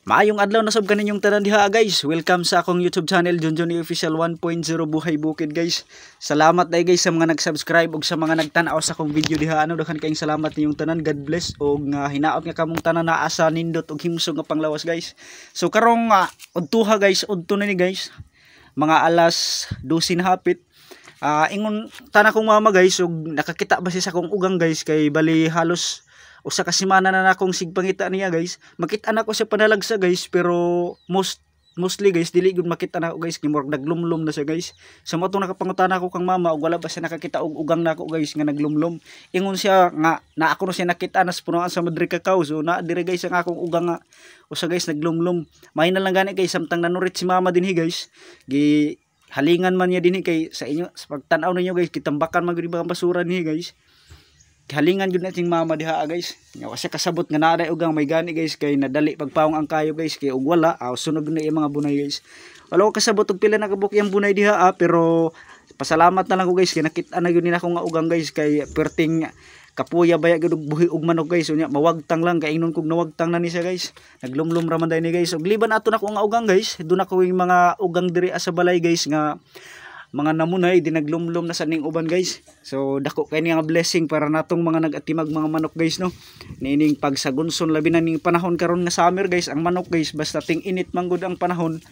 Maayong adlaw na sab kaninyong tanan diha, guys. Welcome sa akong YouTube channel, Junjun Official 1.0 Buhay Bukid, guys. Salamat dai, guys, sa mga nag-subscribe ug sa mga nagtan-aw sa akong video diha, ano. Daghan kayong salamat ninyong tanan. God bless ug nga hinaot nga kamong tanan naa sa nindot ug himsog nga panglawas, guys. So karong udtuha, guys, udto na ni, guys. Mga alas 12 na hapit. Ingon tana kong mama, guys, ug nakakita ba siya sa akong ugang, guys, kay bali halos usa ka semana na nakong sigpangita niya, guys. Makita na ko siya panalagsa, guys, pero mostly, guys, dili gud makita na ako, guys, kay murag naglumlum na siya, guys. So mo tong nakapangutana ko kang mama ug wala ba siya nakakita og ugang nako, guys, nga naglumlum. Ingon siya nga na ako na siya nakita nas punuan sa Madrid Cacao. So na dire, guys, ang akong ugang nga usa, guys, naglumlum. May na lang gani, guys, samtang nanurit si mama dinhi, guys. Gi halingan man niya dinhi kay sa inyo sa pagtan-aw ninyo, guys, kitambakan man gud ang basura niya, guys. Halingan jud na ting mama diha, guys. Nya kasi kasabot nga naa ugang may gani, guys, kay nadali pagpawong ang kayo, guys, kay og wala aw sunog na yung mga bunay, guys. Wala ko kasabot og pila na kabuk yung bunay diha, pero pasalamat na lang ko, guys, kay nakita na gyud nila akong nga ugang, guys, kay perting kapuya baya gyud og buhi og manok, guys. Unya mawagtang lang kay ingnon kog nawagtang na ni siya, guys. Naglumlum ra man ni, guys. Og liban ato nako nga ugang, guys, doon ako yung mga ugang diri sa balay, guys, nga mga namunay di naglumlum na sa ning uban, guys. So dako kay nga blessing para natong mga nagatimag mga manok, guys, no, nining pagsagunson, labi na ning panahon karon nga summer, guys. Ang manok, guys, basta ting init man gud ang panahon,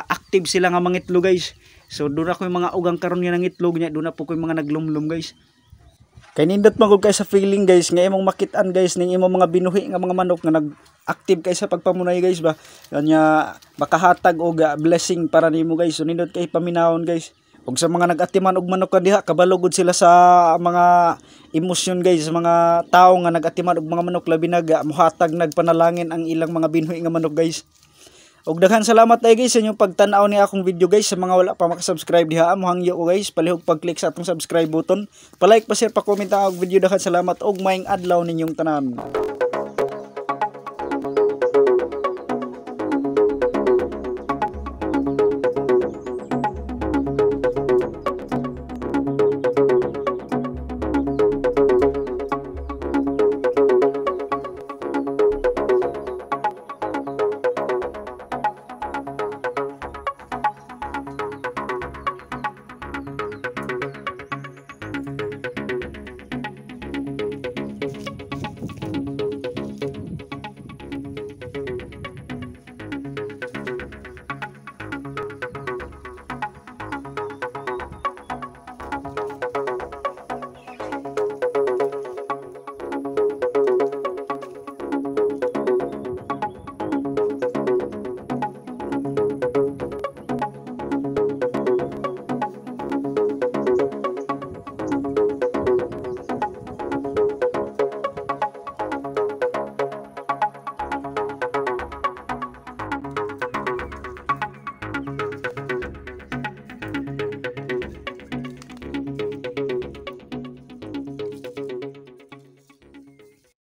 active sila nga mangitlog, guys. So doon ako yung mga ugang karon nga nangitlog niya, doon na po ko yung mga naglumlum, guys. Kay nindot man gud kay sa feeling, guys, nga imong makit-an, guys, ning imong mga binuhi nga mga manok nga nag-active kay sa pagpamunay, guys, ba. Kanya makahatag og blessing para nimo, guys. So nindot kay paminawon, guys. Ug sa mga nag-atiman og manok diha, kabalo gud sila sa mga emosyon, guys, sa mga tao nga nag-atiman og mga manok, labi nag muhatag nagpanalangin ang ilang mga binuhi nga manok, guys. Og daghan salamat ay, guys, sa inyong pagtan-aw ni akong video, guys. Sa mga wala pa makasubscribe diha, mohangyo ko, guys, palihog pag-click sa atong subscribe button. Pa-like, pa-share, pa-comment ang video. Daghan salamat og maayong adlaw ninyong tanan.